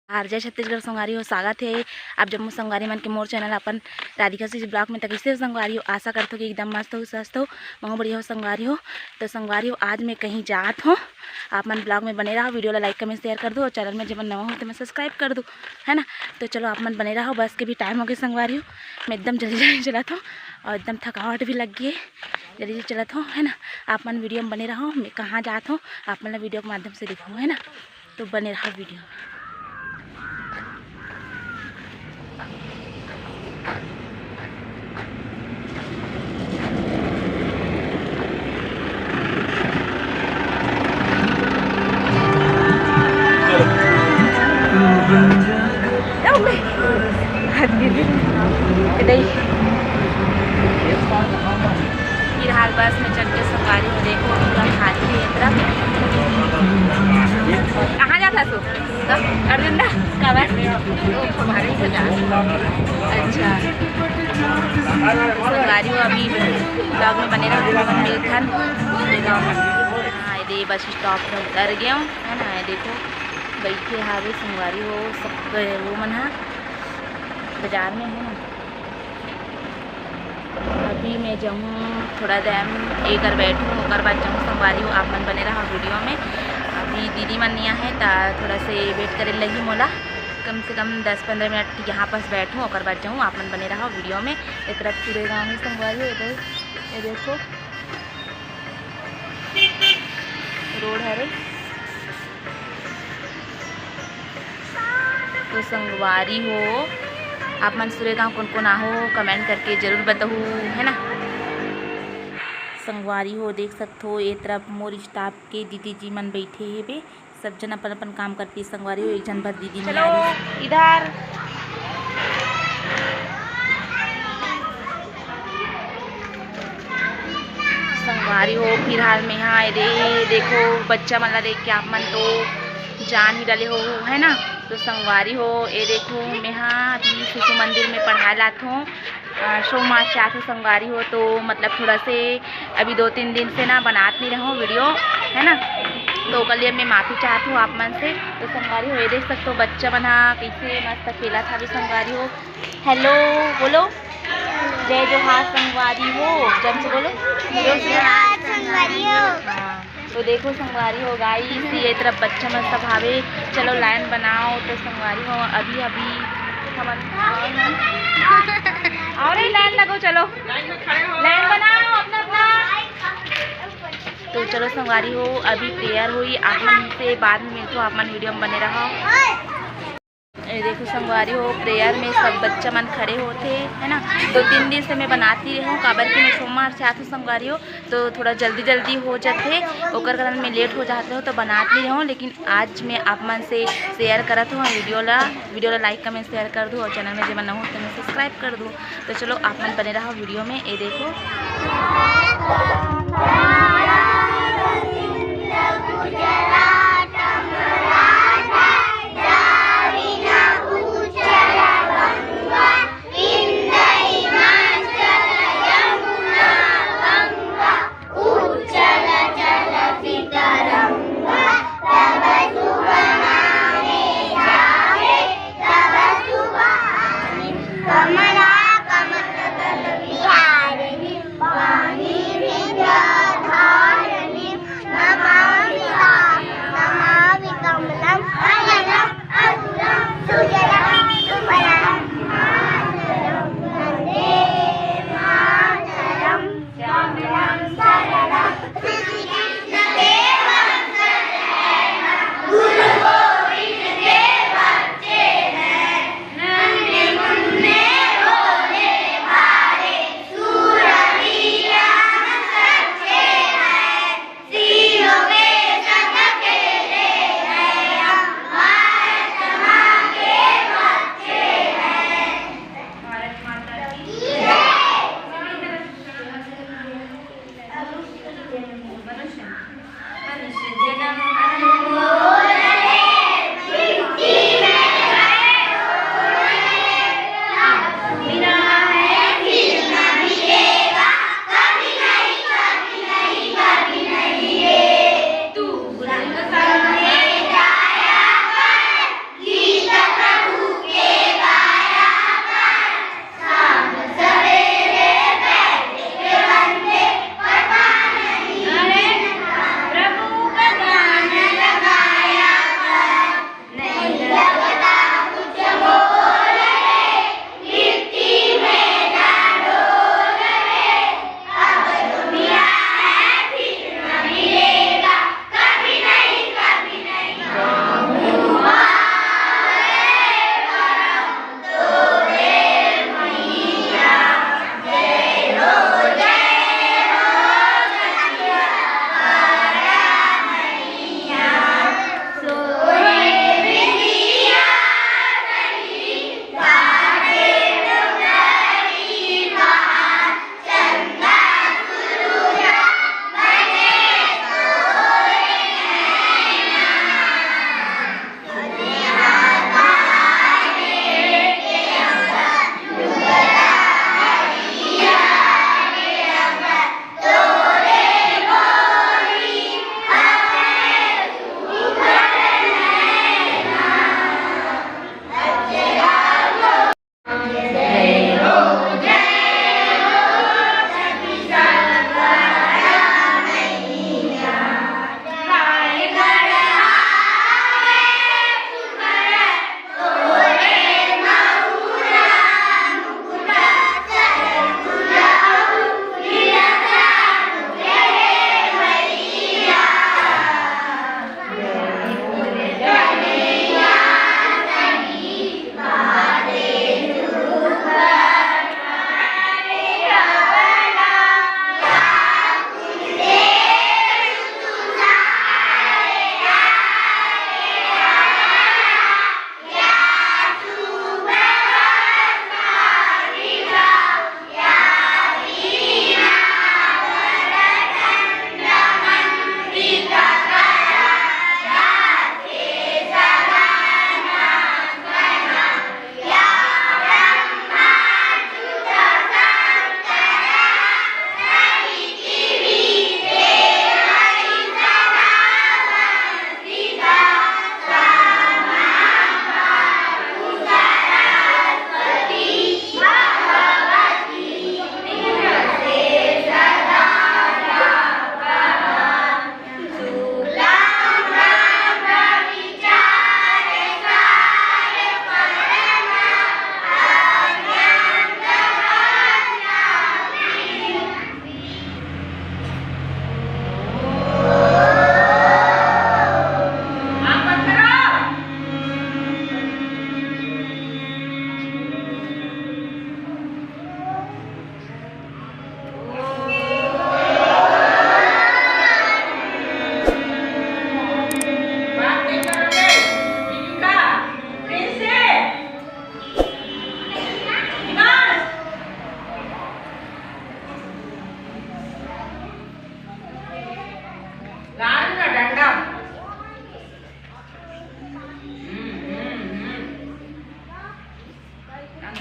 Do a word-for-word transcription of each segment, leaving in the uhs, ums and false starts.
आर जय छत्तीसगढ़ संगवारी हो, स्वागत हे आप जम्मो संगवारी मन के मोर चैनल अपन राधिका सीजी ब्लॉग में। त कइसे हो संगवारी हो? आशा करथो कि एकदम मस्त हो, स्वस्थ हो, महू बढ़िया हो संगवारी हो। तो संगवारी हो, आज मैं कहीं जात हो, आप मन ब्लॉग में बने रहो, वीडियो ला लाइक, कमेंट, शेयर कर दो और चैनल में जेमन नवा हो तेमन सब्सक्राइब कर दो, है ना। तो चलो आप मन बने रहो, बस के भी टाइम हो गए संगवारी हो, मैं एकदम जल्दी जल्दी चलत हो और एकदम थकावट भी लग गई है, जल्दी जल्दी चलत हो, है ना। आप मन वीडियो में बने रहो, मैं कहाँ जात हो आप मन ला वीडियो के माध्यम से दिखाऊँ, है ना। तो बने रहा वीडियो। फिलहाल बस में चढ़ के संगवारी हो, देखो, पूरा खाली है इतना। कहाँ जाता तू? अर्जुन दा, का बात? अच्छा। संगवारी हो, अभी ब्लॉग में बने रहो, अपन मिलथन। हाँ, ये बस स्टॉप में उतर गए हो, है ना। ये देखो, बैठे हावे संगवारी हो, सब वो मन हा बाजार में, है ना। अभी मैं जाऊँ थोड़ा टाइम एकर बैठूँ, ओकर बाद जाऊँ संगवारी हो। आप मन बने रहा वीडियो में। अभी दीदी मन नहीं आहे, त थोड़ा से वेट करे लगी मोला, कम से कम दस पंद्रह मिनट यहाँ पास बैठूँ, ओकर बाद जाऊँ। आप मन बने रहा वीडियो में। एक तरफ पूरे गाँव में संगवारी हो, इधर ये देखो रोड हरे। तो संगवारी हो, आप मन सुरेगांव कौन कौन आहो, कमेंट करके जरूर बताहू, है ना। संगवारी हो, देख सकथो, ए तरफ मोर स्टाफ के दीदी जी मन बैठे हेबे, सब जन अपन अपन काम करती। संगवारी हो, एक झन भर दीदी नहीं चलो, आ रही। इधर संगवारी हो, फिलहाल में हाँ, ये दे, देखो, बच्चा मन ला देख के आप मन तो जान ही डाले हो, है ना। तो संगवारी हो, ये देखो, मैं हाँ अभी शिशु मंदिर में पढ़ाए लात हूँ, अ, सोमवार से आत हूँ संगवारी हो, तो मतलब थोड़ा से अभी दो तीन दिन से ना बनात नहीं रहूँ वीडियो, है ना, तो ओकर लिए मैं माफ़ी चाहत हूँ आप मन से। तो संगवारी हो, ये देख सकते हो, बच्चा मन हा कैसे मस्त खेलत हवे संगवारी हो। हेलो बोलो, जय जोहार संगवारी हो, जम से बोलो। जय जोहार संगवारी हो। हाँ, तो देखो संगवारी हो, गाइस, ये तरफ बच्चा मन सब हावे। चलो लाइन बनाओ। तो संगवारी हो, अभी अभी हमन और लाइन लगो, चलो लाइन बनाओ अपना अपना। तो चलो संगवारी हो, अभी प्रेयर होई, आप मन से बाद में मिलथो, आप मन वीडियो में बने रहो। ए, देखो संगवारी हो, प्रेयर में सब बच्चा मन खड़े होथे, है ना। दो तीन दिन से मैं बनाती रहूँ, काबर कि मैं सोमवार से आती हूँ संगवारी हो, तो थोड़ा जल्दी जल्दी हो जाथे, ओकर कारण मैं लेट हो जाते हो तो बनाती रहूँ। लेकिन आज मैं आप मन से शेयर करत हूँ वीडियो ला, वीडियो ला लाइक, कमेंट, शेयर कर दो और चैनल में जेमन नवा हो तेमन सब्सक्राइब कर दो। तो चलो आप मन बने रहो वीडियो में। ये देखो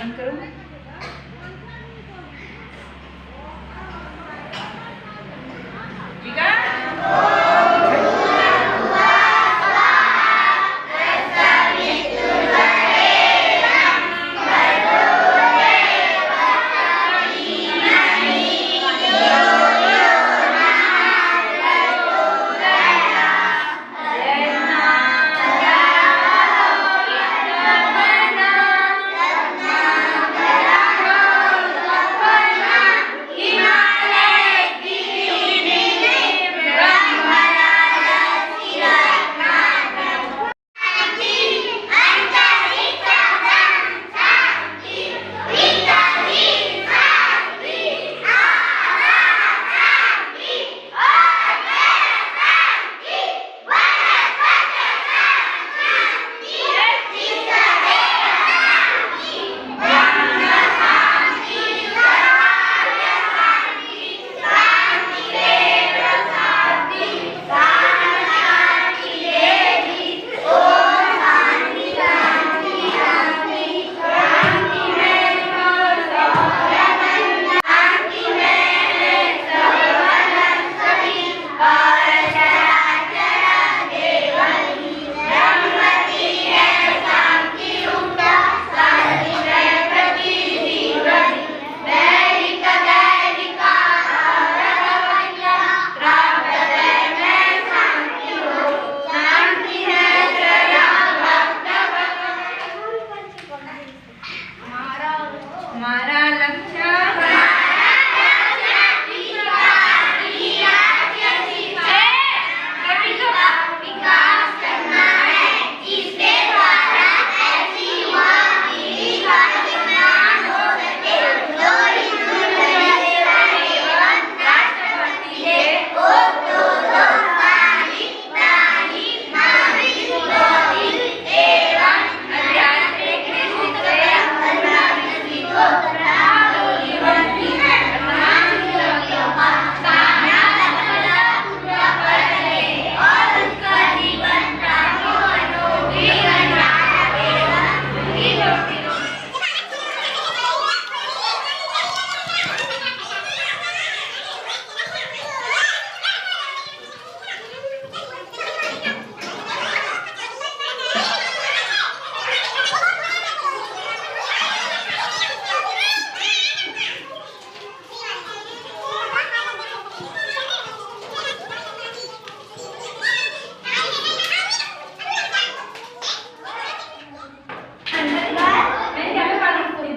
बंद करो। ठीक है? हमारा लक्ष्य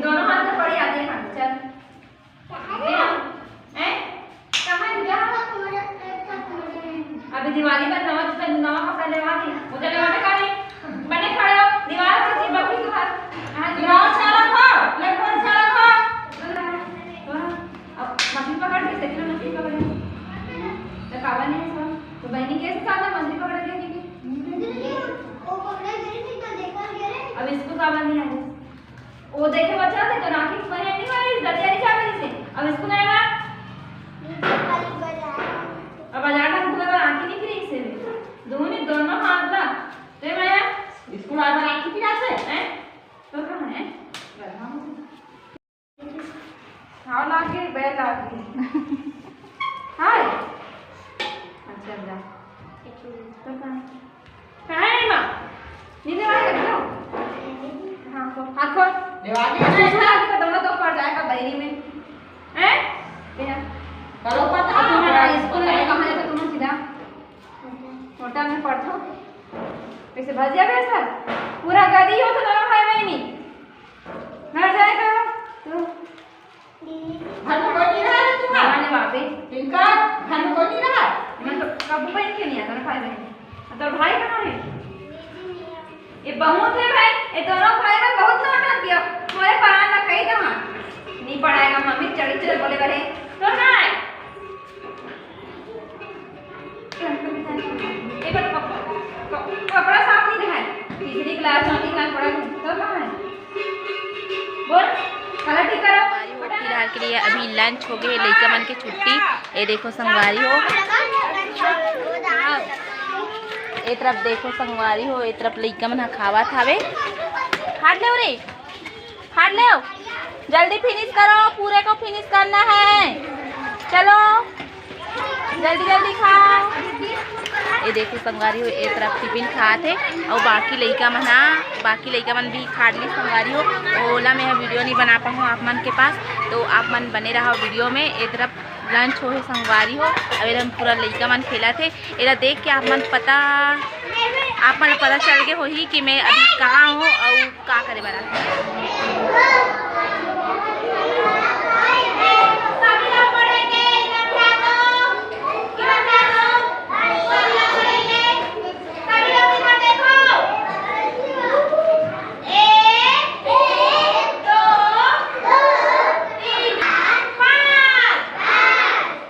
दोनों हाथ में पड़ी आती है, चल। हैं? कहाँ है? अभी दिवाली पर नवा, नवा कपड़ा लेवा दी। मुझे लेवा का नहीं। बने खड़े हो, दीवार पर चिपक गई तुहार। हाँ, दीवार सारा खा, लगभग सारा खा। अब मशीन पकड़ के, देखिए मशीन पकड़ के। तो काबा नहीं है सब। तो बहनी कैसे साथ में मशीन पकड़ के देखी? वो पकड़े गिरी थी तो देखा गिरे। अब इसको काबा नहीं आ रही। वो देखे बच्चा, ते तो आँखी में नहीं मारी, दतिया नहीं चाबे से। अब इसको नहीं मार। अब बाजार में घूमे पर आँखी नहीं फिरी से। दोनों, दोनों हाथ ला। ते माया। इसको बार बार आँखी फिरा से। हैं? तो कहाँ है? घर में। खाओ लागे, बैल लागे। हाय। अच्छा, जा। तो कहाँ है? कहाँ है माँ? नीचे वाला रख दो। हाँ, खोल। हाथ खोल। लेवा दे। ऐसा सुना कि तो दोनों तो पड़ जाएगा बहरी में। हैं? भैया। करो पता। और तुम्हारा स्कूल में कहाँ है तो तुम सीधा? होटल में पढ़ दो। वैसे भजिया भी है सर? पूरा गदी हो तो दोनों भाई बहनी। घर जाएगा तो। घर में कोई नहीं रहा है तुम्हारा? हाँ, नहीं, बाप रे। इनका घर में कोई नहीं रहा? मैं तो कब बहन के नहीं आता ना, भाई बहन। तो भाई कहाँ है? ये बहुत है भाई, ये दोनों भाई में बहुत नौटंकी है। पूरे परान ना खाई तो हाँ। नहीं पढ़ाएगा मम्मी, चढ़ी चढ़ी बोले करे। तो ना है। एक बार कप-, कप-, कपड़ा साफ नहीं दिखाए। तीसरी क्लास, चौथी क्लास पढ़ा है, तो कहाँ है? बोल, गलत ही करो। फिलहाल के लिए अभी लंच हो गए, लइका मन के छुट्टी। ये देखो संगवारी हो, ए तरफ देखो संगवारी हो, ए तरफ लइका मन ह खावत हावे। हाथ ले रे। फाड़ लो, जल्दी फिनिश करो, पूरे को फिनिश करना है। चलो, जल्दी जल्दी खाओ। ये देखो संगवारी हो, ए तरफ टिफिन खात हे और बाकी लइका मन हा, बाकी लइका मन भी खा ली संगवारी हो। ओला मैं वीडियो नहीं बना पाऊँ आप मन के पास, तो आप मन बने रहो वीडियो में। ए तरफ लंच होहे संगवारी हो, अब एला पूरा लइका मन खेलत हे। एला देख के आप मन पता, आप मन ला पता चल गे होही कि मैं अभी कहाँ हूँ और का करे बर आए।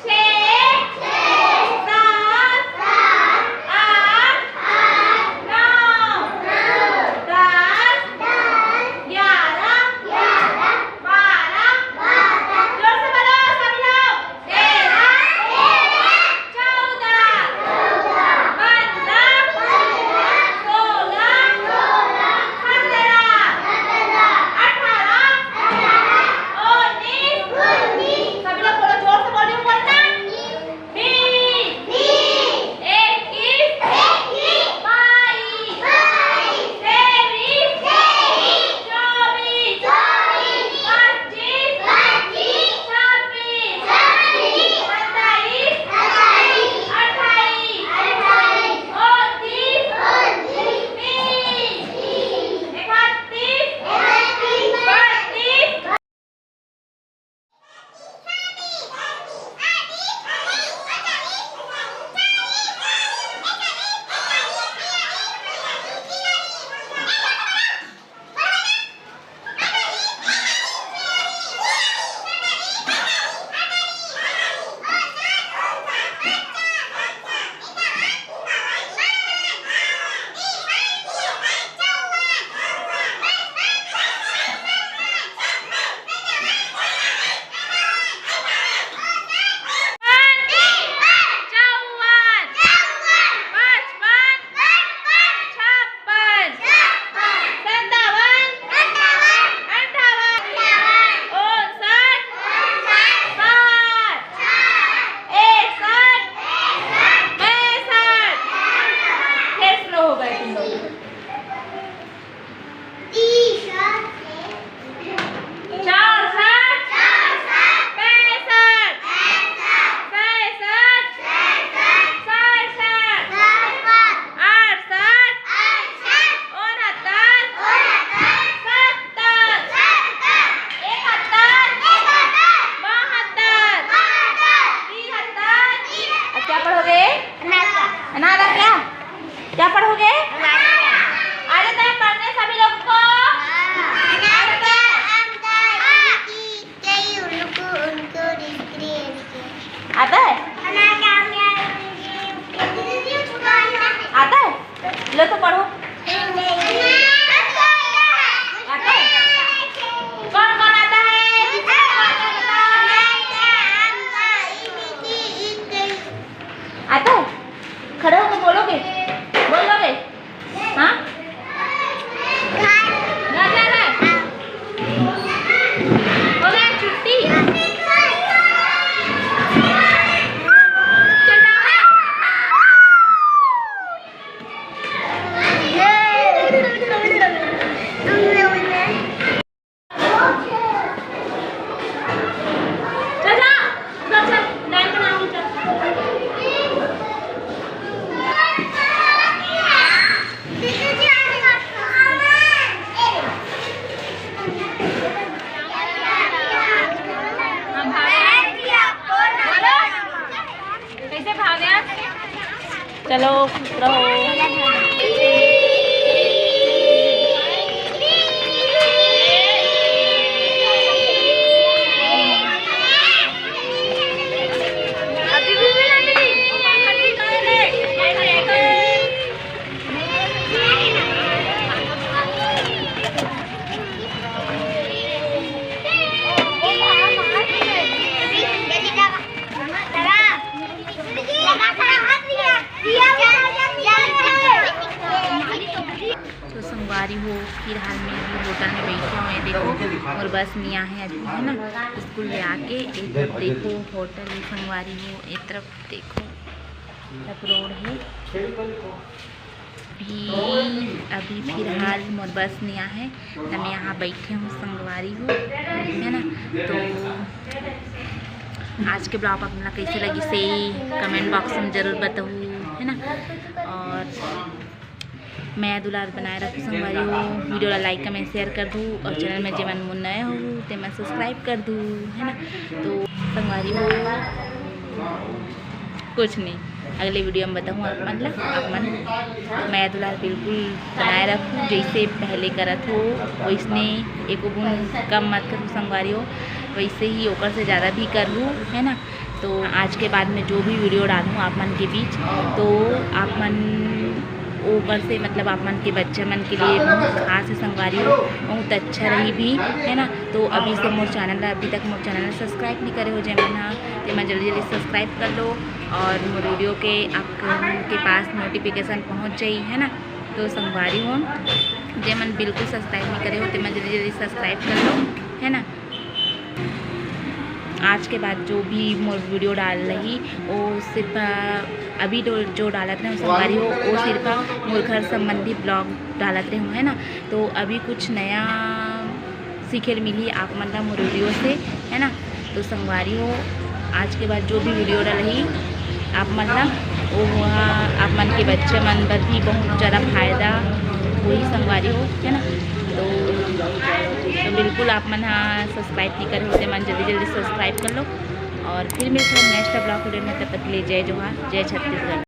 छः, सात, आठ, नौ, दस, ग्यारह, बारह, जोर से बोलो सभी लोग। तेरह, चौदह, पन्द्रह, सोलह, सत्रह, अठारह, उन्नीस, सभी लोग बोलो, जोर से बोलिए, बोलना। बीस, इक्कीस, बाईस, तेईस, चौबीस, पच्चीस, छब्बीस, सत्ताईस, अट्ठाईस, उनतीस, तीस, इकतीस, बत्तीस। चौवन, पचपन, छप्पन, सत्तावन, अट्ठावन, उनसठ, साठ, एकसठ, पैंसठ। फिर स्लो हो गए तुम लोग। चौसठ, पैंसठ, सैंसठ, सड़सठ, अड़सठ, उनहत्तर, सत्तर, इकहत्तर, बहत्तर, तिहत्तर। अब क्या पढ़ोगे? अनादा। अनादा क्या? क्या पढ़ोगे? अनादा। आ जाता है पढ़ने सभी लोगों को? हाँ। आ जाता है? आता है? आता है? लो तो पढ़ो। आता है? कौन कौन आता है? आता है? खड़े होके बोलोगे? बोलोगे? हाँ? घर जाना है? हो गया छुट्टी? चल जाओ। चल जा, उधर चल, लाइन बना, उधर चल। कैसे भाव है? चलो, खुश रहो। होटल में बैठे हुए हैं। देखो, मोर बस नइ आए हे अभी, है ना, स्कूल ले आके। ए तरफ देखो होटल हे संगवारी हो, ए तरफ देखो, सब रोड हे। अभी, अभी फिलहाल मोर बस नइ आए हे, त मैं यहाँ बैठे हूँ संगवारी हो, है ना। तो आज के vlog आप मन ला कैसे लगिस हे, comment box में जरूर बताहू, है ना। और मया दुलार बनाए रखहू संगवारी हो। Video ला like, comment, share कर दू और channel में जेमन मन नए हो तेमन subscribe कर दू, है ना। तो संगवारी हो, कुछ नहीं, अगले video में बताहूँ आप मन ला। आप मन मया दुलार बिल्कुल बनाए रखहू, जैसे पहले करत हो वैसने, एको बूंद कम मत करहू संगवारी हो। वैसे ही ओकर से ज़्यादा भी करहू, है ना। तो आज के बाद में जो भी video डालहूँ आप मन के बीच, तो आप मन ओकर से, मतलब, आप मन के बच्चा मन के लिए बहुत खास हे संगवारी हो, बहुत अच्छा रही भी, है ना। तो अभी से मोर channel ला, अभी तक मोर channel ला subscribe नइ करे हो जेमन हा, तेमन जल्दी जल्दी subscribe कर लो और मोर video के आप के पास notification पहुँच जाही, है ना। तो संगवारी हो, जेमन बिल्कुल subscribe नइ करे हो तेमन जल्दी जल्दी subscribe कर लो, है ना। आज के बाद जो भी मोर video डाल रही, वो सिर्फ, अ, अभी जो, जो डालत रहे संगवारी हो, वो सिर्फ मोर घर संबंधी vlog डालत रहे हूँ, है ना। तो अभी कुछ नया सीखे ल मिली आप मन ला मोर video से, है ना। तो संगवारी हो, आज के बाद जो भी video डालही आप मन ला, वो हुआ आप मन के बच्चे मन बर भी बहुत ज़्यादा फायदा होही संगवारी हो, है ना। तो, तो बिल्कुल आप मन हा subscribe नइ करे हो तेमन जल्दी जल्दी subscribe कर लो और फिर मिलते हैं next vlog video में। तब तक के लिए जय जोहार, जय छत्तीसगढ़।